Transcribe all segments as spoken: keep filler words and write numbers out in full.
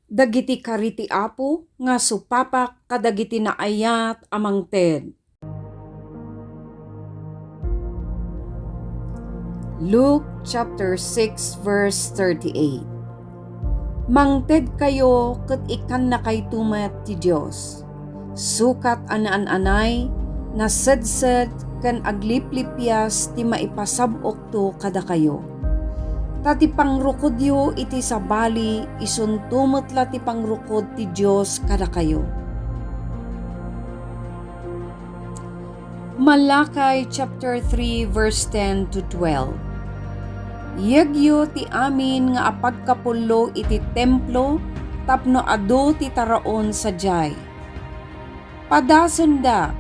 Dagiti kari ti Apo nga supapak kadagiti naayat a mangted. Luke chapter six, verse thirty-eight. Mangtedkayo ket ikkannakayto met ti Dios. Sukat a naan-anay, nasedsed, ken agliplipias ti maipasab-okto kadakayo. Ta ti pangrukodyo iti sabali, isunto met la ti pangrukod ti Dios kadakayo. Malachi chapter three, verse ten to twelve. Yegyo ti amin nga apagkapullo iti templo tapno adu ti taraon sadiay. Padasenda,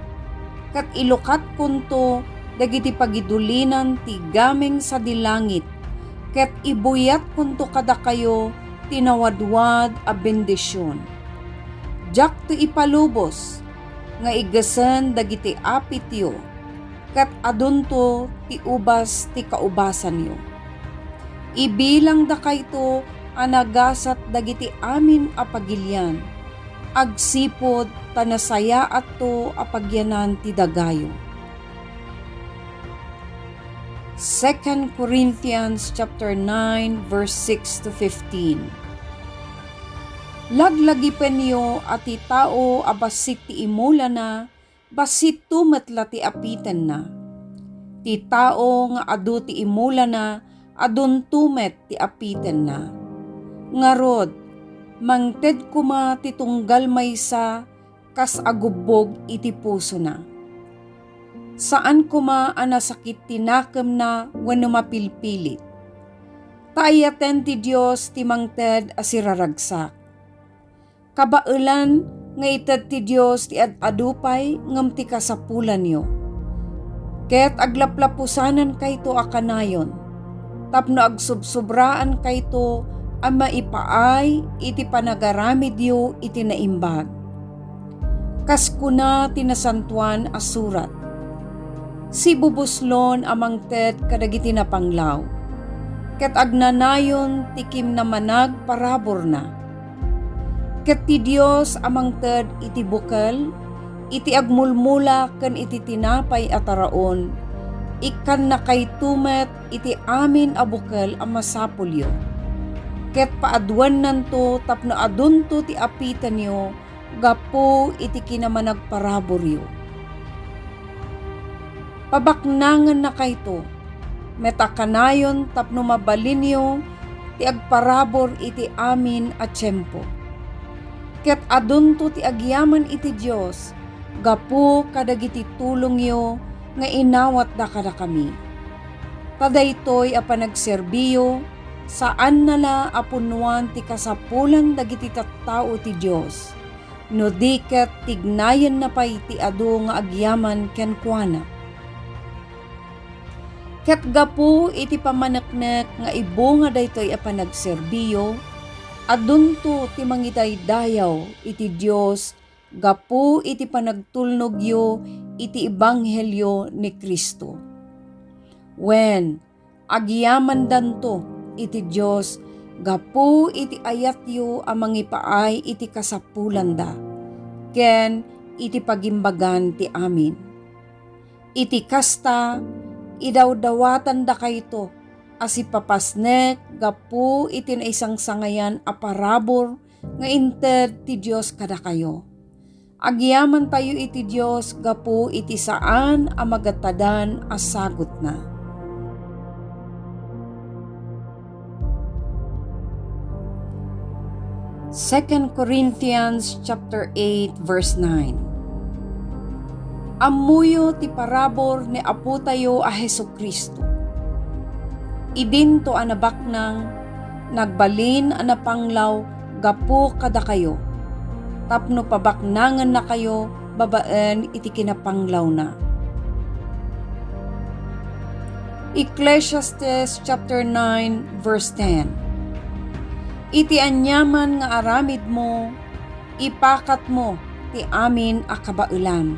ket ilukatkonto dagiti pagidulinan ti gameng sadi langit, ket ibuyatkonto kadakayo ti nawadwad a bendision. Diakto ipalubos nga iggesen dagiti apityo, ket adunto ti ubas ti kaubasanyo. Ibilangdakayto a nagasat dagiti amin a pagilian, agsipud ta nasayaatto a pagyanan ti dagayo. Second Corinthians chapter nine, verse six to fifteen. Laglagipenyo a ti tao a bassit ti imulana, bassitto met la ti apitenna. Ti tao nga adu ti imulana, adunto met ti apitenna. Ngarud, mangted koma ti tunggal maysa kas agubbog iti pusona. Saan koma a nasakit ti nakemna wenno mapilpilit. Ta ayaten ti Dios ti mangted a siraragsak. Kabaelan nga ited ti Dios ti ad-adu pay ngem ti kasapulanyo. Ket aglaplapusanankayto a kanayon, tapno agsubsobraankayto a maipaay iti panagaramidyo iti naimbag. Kas kuna ti Nasantoan a Surat, "Sibubuslon a mangted kadagiti napanglaw, ket agnanayon ti kinnamanagparaburna." Ket ti Dios a mangted iti bukel, iti agmulmula ken iti tinapay a taraon, ikkannakayto met iti amin a bukel a masapulyo. Ket paaduannanto tapno adunto ti apitenyo gapu iti kinamanagparaburyo. Pabaknangennakayto met a kanayon tapno mabalinyo ti agparabur iti amin a tiempo. Ket adunto ti agyaman iti Dios gapu kadagiti tulongyo nga inawatda kadakami. Ta daytoy a panagserbiyo, saanna la a punnoan ti kasapulan dagiti tattao ti Dios, no di ket tignayenna pay ti adu nga agyaman kenkuana. Ket gapu iti pammaneknek nga ibunga daytoy a panagserbiyo, adunto ti mangidaydayaw iti Dios gapu iti panagtulnogyo iti ebanghelio ni Cristo. Wen, agyamandanto iti Dios gapu iti ayatyo a mangipaay iti kasapulanda ken iti pagimbagan ti amin. Iti kasta, idawdawatandakayto a sipapasnek gapu iti naisangsangayan a parabur nga inted ti Dios kadakayo. Agyamantayo iti Dios gapu iti saan a magatadan a sagutna. Second Corinthians chapter eight, verse nine. Ammoyo ti parabur ni Apotayo a Jesu-Cristo. Idinto a nabaknang, nagbalin a napanglaw gapu kadakayo, tapno pabaknangennakayo babaen iti kinapanglawna. Ecclesiastes chapter nine, verse ten. Iti aniaman nga aramidmo, ipakatmo ti amin a kabaelan.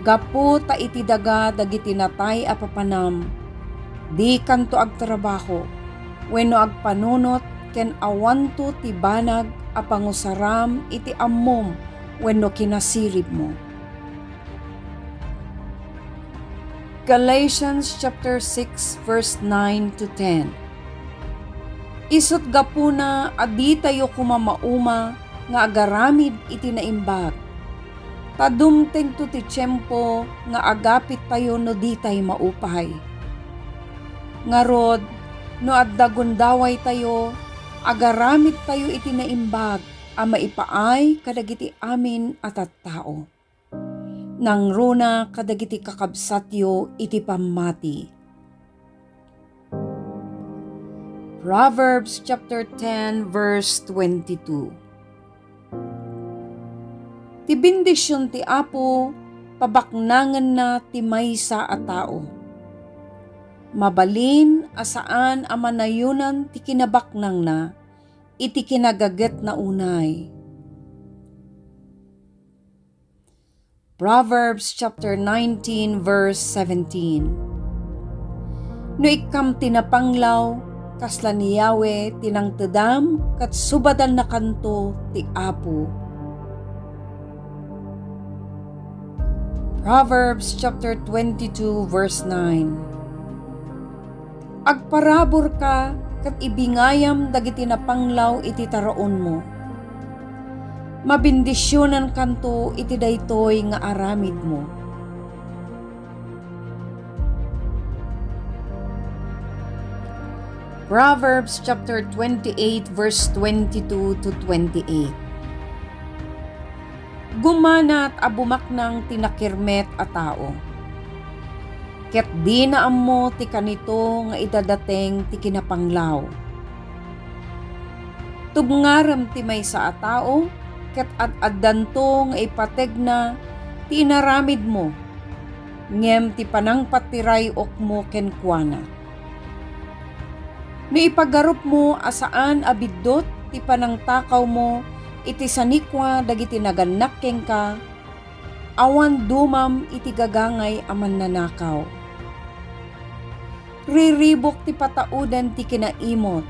Gapu ta iti daga dagiti natay a papanam, dikanto agtrabaho wenno agpanunot ken awanto ti banag a pangusaram iti ammom wenno kinasiribmo. Galatians chapter six, verse nine to ten. Isut' gapuna a ditayo koma mauma nga agaramid iti naimbag, ta dumtengto ti tiempo nga agapittayo no ditay maupay. Ngarud, no adda gundawaytayo, agaramidtayo iti naimbag a maipaay kadagiti amin a tattao. Nangruna kadagiti kakabsatyo iti pammati. Proverbs chapter ten, verse twenty-two. Ti bendision ti Apo, pabaknangenna ti maysa a tao. Mabalin a saan a manayonan ti kinabaknangna iti kinagagetna unay. Proverbs chapter nineteen, verse seventeen. No ikkam ti napanglaw, kasla ni Yahweh ti nangtedam ket subadannakanto ti Apo. Proverbs chapter twenty-two, verse nine. Agparaburka ket ibingayam dagiti napanglaw iti taraonmo. Mabendisionankanto iti daytoy nga aramidmo. Proverbs chapter twenty-eight, verse twenty-two to twenty-eight. Gumanat a bumaknang ti nakirmet a tao, ket dina ammo ti kanito nga idadateng ti kinapanglaw. Tubngarem ti maysa a tao, ket ad-addanto nga ipategna ti inaramidmo, ngem ti panangpatiray-okmo kenkuana. No ipagarupmo a saan a biddut ti panangtakawmo iti sanikua dagiti nagannak kenka, awan dumam iti gagangay a mannanakaw. Riribuk ti patauden ti kinaimut.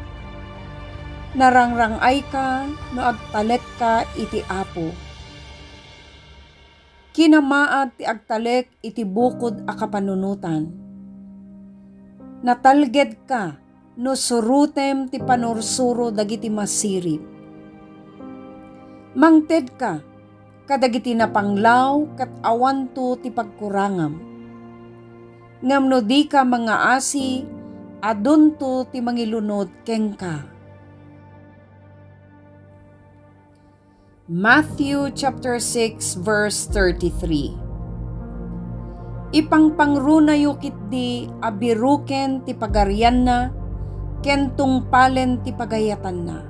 Narangrang-ayka no agtalekka iti Apo. Kinamaag ti agtalek iti bukod a kapanunotan. Natalgedka no surotem ti panursuro dagiti masirib. Mangtedka kadagiti napanglaw ket awanto ti pagkurangam. Ngem no dika mangaasi, adunto ti mangilunod kenka. Matthew chapter six, verse thirty-three. Ipangpangrunayo ketdi a biroken ti pagarianna ken tungpalen ti pagayatanna,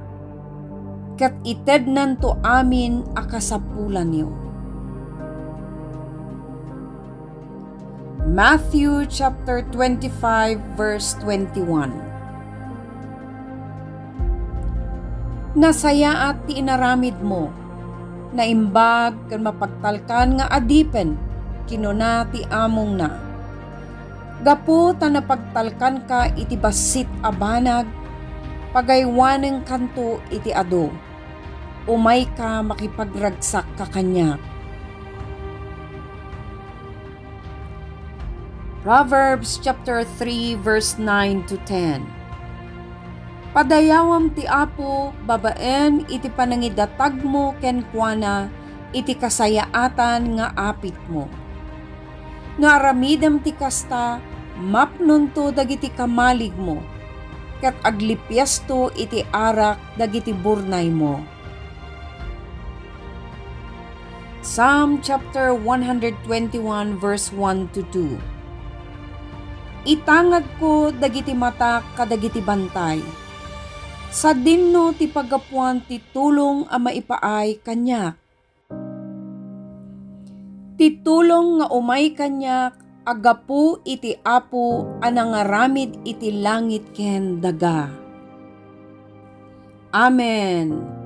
ket itednanto amin a kasapulanyo. Matthew chapter twenty-five, verse twenty-one. Nasayaat ti inaramidmo, naimbag ken mapagtalkan nga adipen, kinuna ti amongna. Gapu ta napagtalkanka iti bassit a banag, pagaywanenkanto iti adu. Umayka makipagragsakka kaniak. Proverbs chapter three, verse nine to ten. Padayawam ti Apo babaen iti panangidatagmo kenkuana iti kasayaatan nga apitmo. No aramidem ti kasta, mapnonto dagiti kamaligmo, ket aglipiasto iti arak dagiti burnaymo. Psalm chapter one hundred twenty-one, verse one to two. Itangadko dagiti matak kadagiti bantay. Sadinno ti paggapuan ti tulong a maipaay kaniak. Ti tulong nga umay kaniak a gapu iti Apo a nangaramid iti langit ken daga. Amen.